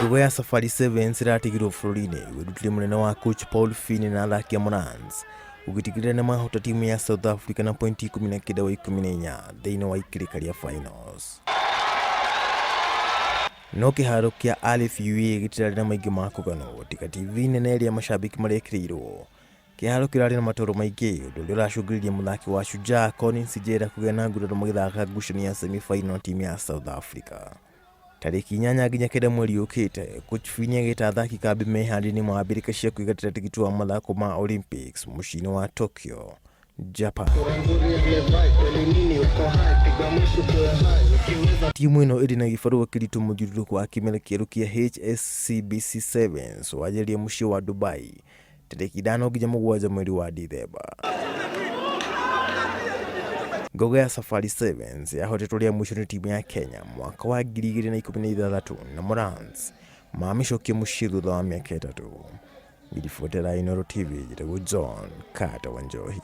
Ngogo ya Safari Sevens ĩratigirwo bũrũri-inĩ wĩrutĩri mũnene wa coach Paul Fini na athaki a Morans ũgĩtigĩrĩra nĩ mahota timu ya South Africa na pointi 19 wa 14 thĩinĩ wa ikĩrĩka rĩa finals. No kĩharo kĩa Alif UA gĩtirarĩ na maingĩ ma kũganwo tiga TV nene ĩrĩa macambĩki marekĩrĩirwo. Kĩharo kĩrarĩ na matoro maingĩ ũndũ ũrĩa ũracũngĩrĩirie mũthaki wa Shujaa Collins Injera kũgĩa na nguraro magĩthaka ngucanio ya semi final na timu ya South Africa. Tarĩki 8 nginya 9 mweri ũkĩte, Coach Fini agĩta athaki kambĩ meharĩria ma mbĩrĩka cia kwĩgatĩra tigiti wa mathako ma Olympics mũciĩ-inĩ wa Tokyo, Japan. Timu ĩno ĩrĩ na gĩbarũa kĩritũ mũthiũrũrũko wa kĩmera kĩerũ kĩa HSCBC Sevens wanjĩrĩria mũciĩ wa Dubai tarĩki 5 nginya 7 mweri wa Dithemba. Ngogo ya Safari Sevens yahotetwo rĩa mũico nĩ timu ya Kenya mwaka wa 2016 na Morans mamĩcokia mũciĩ thutha wa mĩaka 3. Ngiribotera Inooro TV, njĩtagwo John Carter Wanjohi.